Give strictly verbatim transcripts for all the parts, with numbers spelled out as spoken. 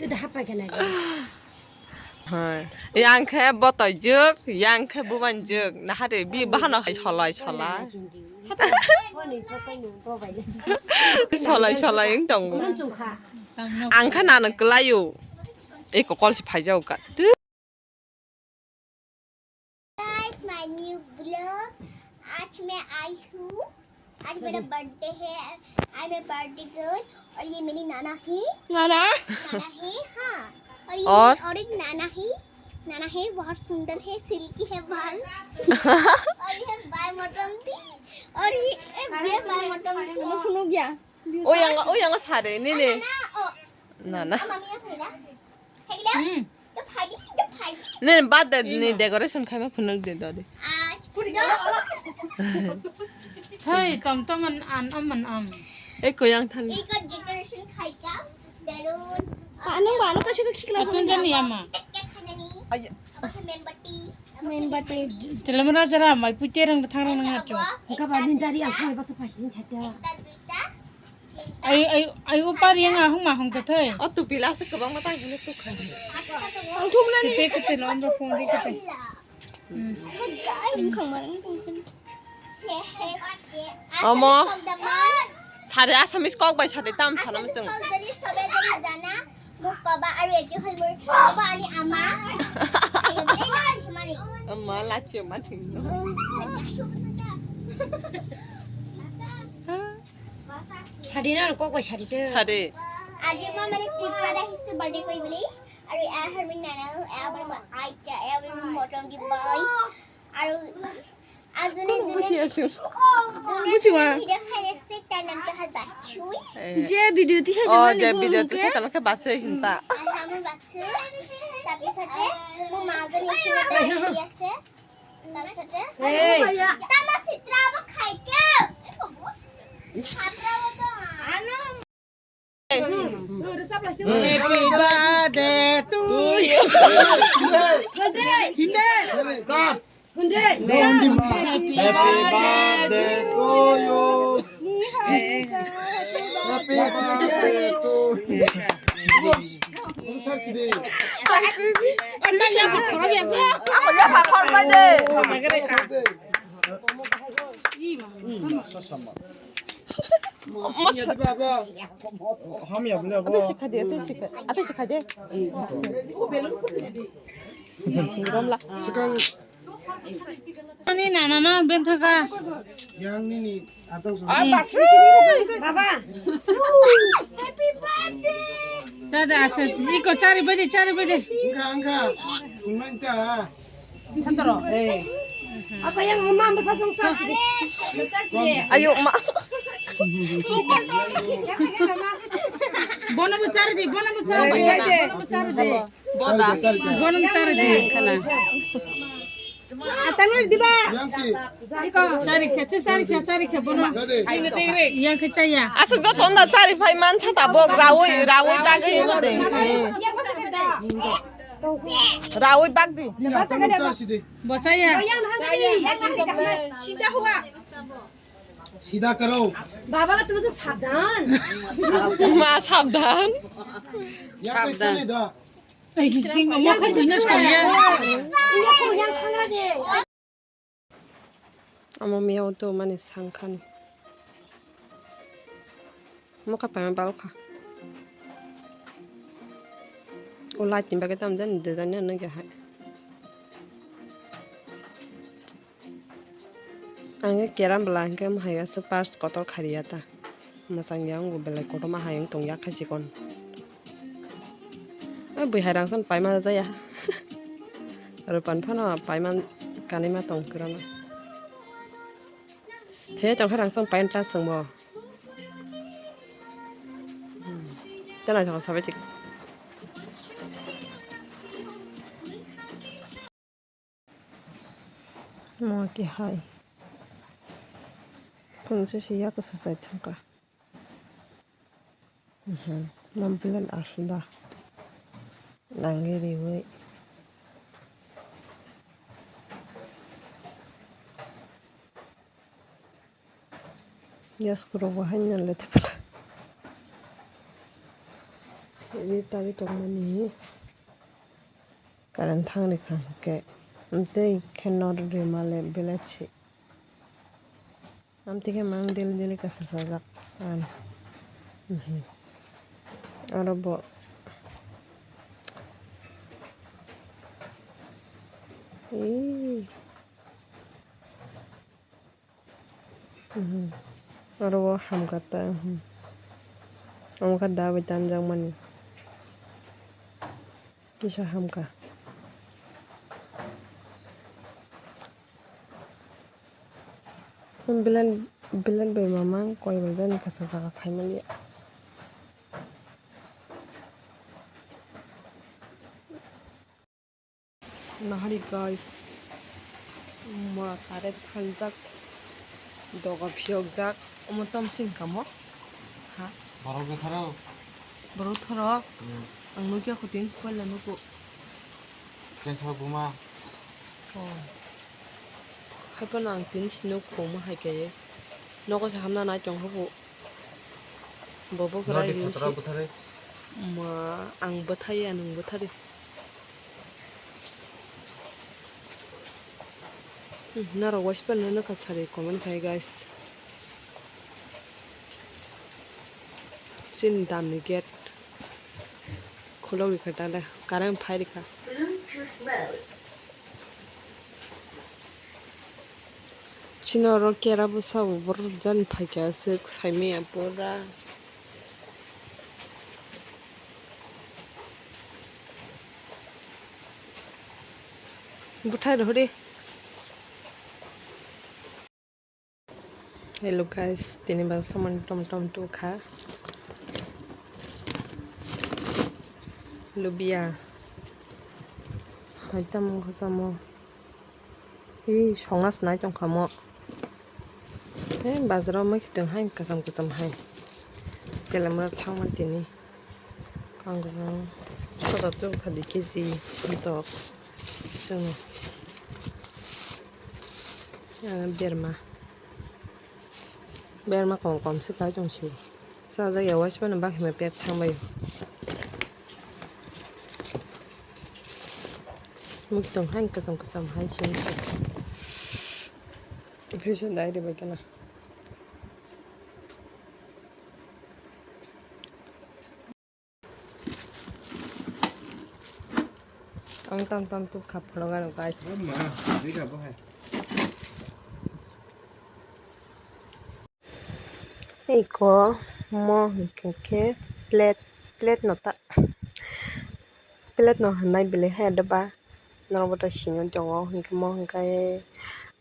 Tida hapa kena. Hai. Yang khe botoi juk, yang khe buban juk. Nahare bi bahano hai solai solai. Solai solai wng tongo. Ang khe nano kwlaio. Eko kol se phaijao ka. Guys, my new vlog. आज मैं आई हूँ, आज मेरा birthday है। I am a birthday girl. और ये मेरी नाना है। नाना। नाना है, हाँ। और ये और? और एक नाना है। नाना है, बहुत सुंदर है, सिल्की है बाल। और ये बाय मोटमटी। और ये, ये बाय मोटमटी। Phunuk ya. O yang, o yang sare, nini. Nana, oh. Nana. Mami yang sare. Hmm. Nini birthday ni decoration khai ma phunuk de dodi. Hey, tom tom an, an, am, an, am. Eko yang thani. Eko decoration khai ka, balloon. Panu, panu kasi ko khikla. Atun jani ama. Cake khanani. Ay. Apa sih, membati. Membati. Telemra jara mai puterang thang rang nang acho. Engka ba nindari ang soi basa pasin chate. Ai, ai, ai, upar yang ahung mahung te thoi. O tu pila se kwbangma tang hino tu khai. Ang thumnani. Kete kete lo amra phone ri kete. Hmm. Omo. Sari Assamese kok bai sari tam sana machung. Muk baba aru eti hol mur baba ani ama. Ayo, bela chimani. Ama lachi mati. Sadi na kok bai sadi te. Sadi. Aji ma mane Tripura da hissu birthday koi bili. Aru a harmin nana, a bari ma aita, a bari ma motom di bai. Aru ajune june. Buji asu. Buji wa. Video khaye se ta nam to hal ba chui. Je video ti sa jama. Oh, je video ti sa ta ka ba se hinta. Alhamdulillah. Tapi sate mo ma jone hinta ya se. Hey. Tama sitra bo khai ke. Satra bo to. Happy birthday to you. Stop. Happy birthday to you. Happy birthday to you. Ako ya pa khorbai de. Hamya bole abo. Ate sikha de, ate sikha, ate sikha de. Romla. Sikang. Ani nana na ben thaka. Yang nini atang so. Baba. Happy birthday. Dada asa iko chari bade, chari bade. Angka, angka. Kunmanta. Apa yang mama masa song sa sih? Ayo, ma. Bono bu chari di, bono bu chari di. Bono bu chari di. Bono bu chari di. Kana. Atang diba? Yang si. Sari khe, sari khe, sari khe, bono. Yang khe chaya. Asa joto nda sari phai man sa tabok, rawi, rawi bagwi mate. Rawi bagdi. Bosaya. Sida hua. Sida karo. Baba, tu masa sabdan. Ma sabdan. Ya kaisa ni da. Ai, ding mo kha jina soya. Amo miya o to mani sangkhani. Mokha paima balkha. O light ni bagwi tamo jani design no nugya hai. Ang khe keram bwla hwnkhe, wng hai aswk purse kotor khariya ta. Mwchangya wngbo belai kotorma hai wng tongya khai chikon. O bwihai rangsan paima jaya. Rupan phano paima kanima tong kwrwno. Thei tongkha rangsan painta chwngbo. Hmm. Tei naithok sabai chik. Mo khe hai. Phungsa se yak sa chai thangkha. Mhm. Mo belai asuda. Nangwi riwi. Yasku rok bo haino le thepla. Ri tagwi tongmani current thang rikha hwnkhe, tei khe nor rwmale belai se. Amtwi khe mang daily daily kasa sajak. Ano. Mhm. Aro bo. Ee. Mhm. Aro bo hamkha ta, mhm. Omo khe da bai tanjakmani. Kisa hamkha. Belai, belai bai mamang koi bai jani kasa jaga saimaliya. Nahari guys, mura kare thangjak, doga phiyokjak, omo tomsing kamo. Ha? Borok bwtharo. Borok thoro. Hmm. Ang nukya kho tin, puila nuku. Khe thoro buma. Oh. Haiphano ang tini si nuk kho mo hai khe. Nogo se hamna nai tong kho bo. Bo bo kwrai ri si. Bwtharo bwthari. Ma, ang bwthai ya, nwng bwthari. Hmm, norok waisa phano nukha sari comment khai guys. Chini damni gate khulok rikha tale current phai rikha. Chini oro kera bwsa bo borok jani phaikha aswk saimanya pura. Bwthai rw di. Hello guys, tini bas tongmani tom tom tukha. Lubia. Hai tamo kho samo. Ee, songna se nai tongkha mo. He, bazar o mui kiting hai kwcham kwcham hai. Telemra thangma tini. Kangrang soda tubukha di keji tok. Chwng. Ah, berma. Berma kom kom se kai tong si. Sajak ya waisa phano bakhe ma pek thang bai. Mui tong hai kwcham kwcham hai sini se. Phisa dai ribai kana. Ang tam tam tuk khap phano gano guys. Iko mo hwnkhe khe plate, plate no ta, plate no hwnwi belai hai doba. Norok bo ta sini tongo hwnkhe mo hwnkhe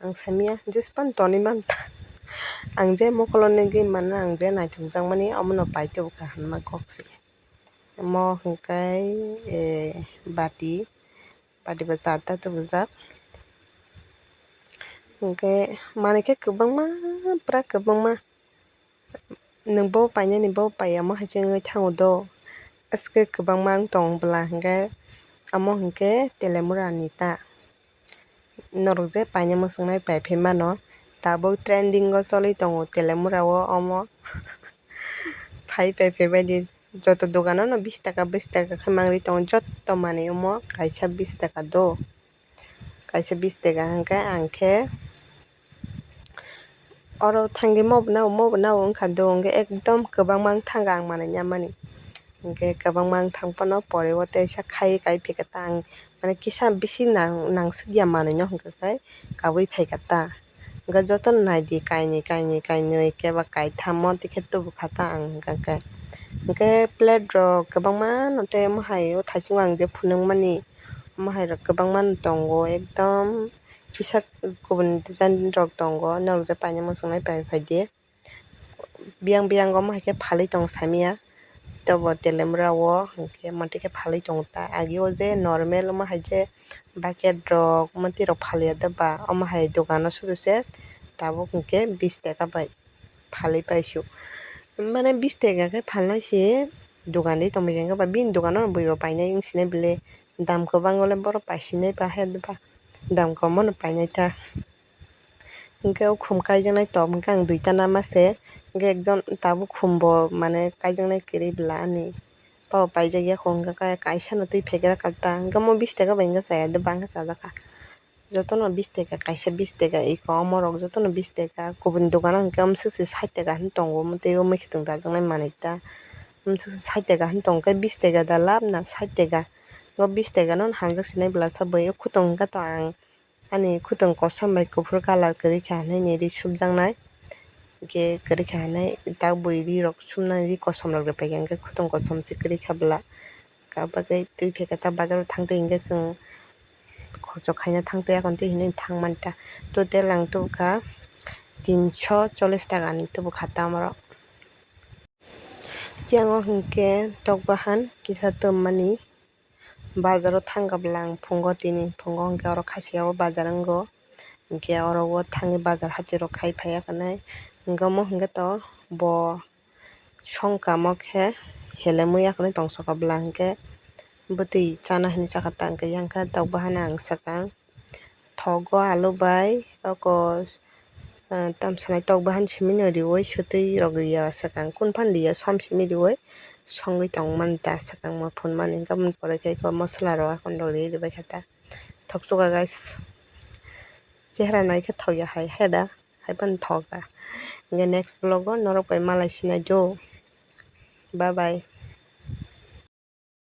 ang saimanya just phano tonwi manta. Ang je mokolo nugwi mano, ang je naithokjakmani omono paitubukha hwnma kok se. Omo hwnkhe, eh, bati, bati bo charta tubujak. Hwnkhe manwi khe kwbangma, pura kwbangma. Nwng bo painani, bo pai, omo hai se wngwi thango do. Aswk kwbangma wng tong bwla hwnkhe, omo hwnkhe telemura ni ta. Norok je paina mwswngnai pai phai mano, tabuk trending o choli tongo telemura o omo. Phai pai phai bai di, joto dogan o no bish taka, bish taka khe mangri tongo, jotto manwi omo kaisa bish taka do, kaisa bish taka hwnkhe ang khe oro thangwi mo bo nao, mo bo nao wngkha do, hwnkhe ekdom kwbangma wng thangkha ang manwi ya mani, hwnkhe kwbangma wng thang phano pore o teisa khai kai phikha ta ang. Mane kisa bisi nang-, nangsukya manwino hwnkhe kai kabui phaikha ta. Hwnkhe jotono naidi kainwi, kainwi, kainwi keba kaitham monti khe tubukha ta ang hwnkhe. Hwnkhe plate rok kwbangma no tei omo hai o thaichungo ang je phunukmani omo hai rok kwbangma no tongo ekdom kisa kubun design rok tongo norok je paina muchungnai pai phaidi. Biyang biyang omo hai khe phalwi tongo saimanya. Tobo telemra o hwnkhe monti khe phalwi tongo ta. Agi o je normal omo hai je bucket rok monti rok phalya da ba, omo hai dogano sudu se tabuk hwnkhe bish taka bai phalwi paisu. Mane bish taka khe phalnai se dogan ri tongbai khe ba, bini dogano bui bo painai wng sinai bile, dam kwbang ole borok paisinai ba he ba, dam kwbangma no painai ta. Hwnkhe o khum kaijaknai top hwnkhe ang duita nama se, hwnkhe ekjon tabuk khum bo mane kaijaknai kwrwi bwla ani. Pao paijak ya kho hwnkhe kaisa no twi phegra kalta hwnkhe omo bis taka bai hwnkhe chaya de bangkhe chajakha. Jotono bis taka kaisa bis taka iko omorok jotono bis taka kubun dogano hwnkhe omswk se sait taka hinwi tongo omo tei o mwkhwtwng dajaknai manwi ta. Omswk se sait taka hinwi tongkhe bis taka da lab na sait taka. O bis taka no hamjak sinai bwlasa bai o khutong hwnkhe to ang ani khutong kosom bai kuphur colour kwrwi kha hinwi ni ri subjaknai. Hwnkhe kwrwi kha hinwi tak bui ri rok sumnani ri kosom rok ri paikha hwnkhe khutong kosom se kwrwi kha bwla. Ka bagwi twi phaikha ta bazaro thang twi hwnkhe chwng khorchok khaina thang twi akon twi hinwi thang manta. Total ang tubukha tinso chollish taka ni tubukha ta omorok. Yango hwnkhe tok bahan kisa twmmani bazaro thangkha bwla ang phungo tini phungo hwnkhe oro khasiya o bazar wngo hwnkhe oro o thangwi bazar hati rok khai phaiya hinwi hwnkhe omo hwnkhe to bo songkamo khe helemwi akhornwi tongsokha bwla hwnkhe bwtwi chana hinwi chakha ta hwnkhe yang khe tok bahan ang swkang. Thogo alu bai oko, ah, tamsanai tok bahan simi no riwi swtwi rok riya swkang kun phan riya som simi riwi songwi tong mani ta swkang ma phunmani hwnkhe aboni pore khe eko mosola rok akhornwi rok riwi ribai kha ta thoksuka guys. Chehra naikhe thokya hai heda haiphano thokha. Hwnkhe next vlog o norok bai malai sinai do. Bye bye.